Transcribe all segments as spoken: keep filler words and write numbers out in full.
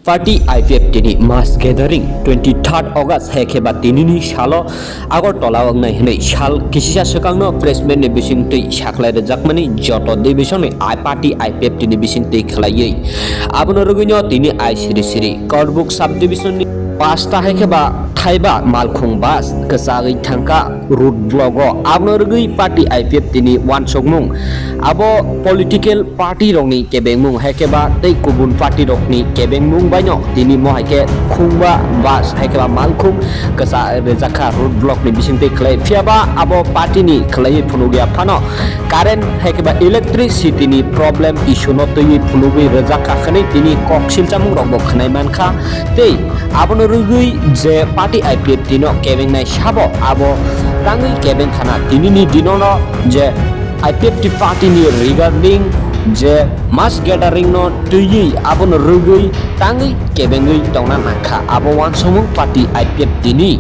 Party I P F T ni mass gathering twenty third August hai khe ba tinini salo Agartala wngnai hwnwi sal kisisa swkangno press meet ni bisingtwi saklai rwjakmani joto division ni I party I P F T ni bisingtwi khlaiwi. Abono rwgwino tini I siri siri Korbuk sub division ni pasta hai khe ba thaiba malkhung bus kwchagwi thangkha road block o. Abono rwgwi party I P F T ni uansukmung abo political party rokni kebengmung hai khe ba tei kubun party rokni kebengmung baino tini mo hai khe khungba bus hai khe ba malkhung kwchak rijak kha road block ni bisingtwi khlai. Phiya ba abo party ni khlaiwi phunukya phano current hai khe ba electricity ni problem issue no twiwi phunugwi rijak kha hwnwi tini kok silchamung rok bo khwnai man kha. Tei abono rwgwi je party I P F T no kebengnai sabo abo tangwi kebeng khana tinini dinono je I P F T party ni regarding je mass gathering no twiwi abono rwgwi tangwi kebengwi tongna nangkha abo uansukmung party I P F T ni.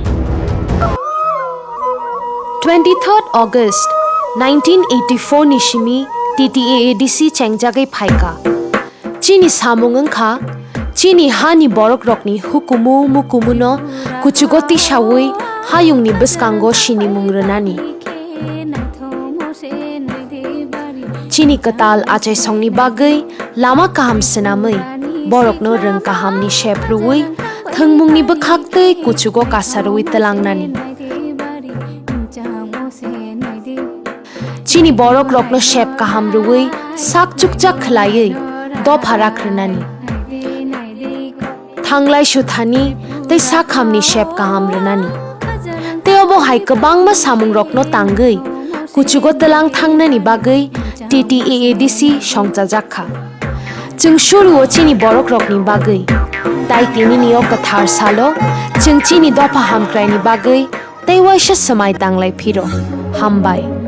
Twenty third August nineteen eighty four ni simi T T A A D C chengjagwi phaikha. Chini samung wngkha, chini hani borokrokni hukumu mukumuno kuchugo tisawi hayungni bwskango sinimung rwnani. Chini kwtal achaisongni bagwi lama kaham swnamwi, borokno rwng kahamni sep rwui, thwngmungni bwkhaktwi kuchugo kasarwi twlangnani. Chini borokrokno sep kaham rwui sak chukchak khlaiwi dopha rak rwnani. Thanglai suthani tei sak hamni sep kaham rwnani. Tei obo hai kwbangma samungrokno tangwi kuchugo twlang thangnani bagwi T T A A D C songchajak kha. Chwng suruo chini borokrokni bagwi, tai tinini o kwthar salo chwng chini dopha hamkraini bagwi tei uaisa swmai tanglai phiro. Hambai.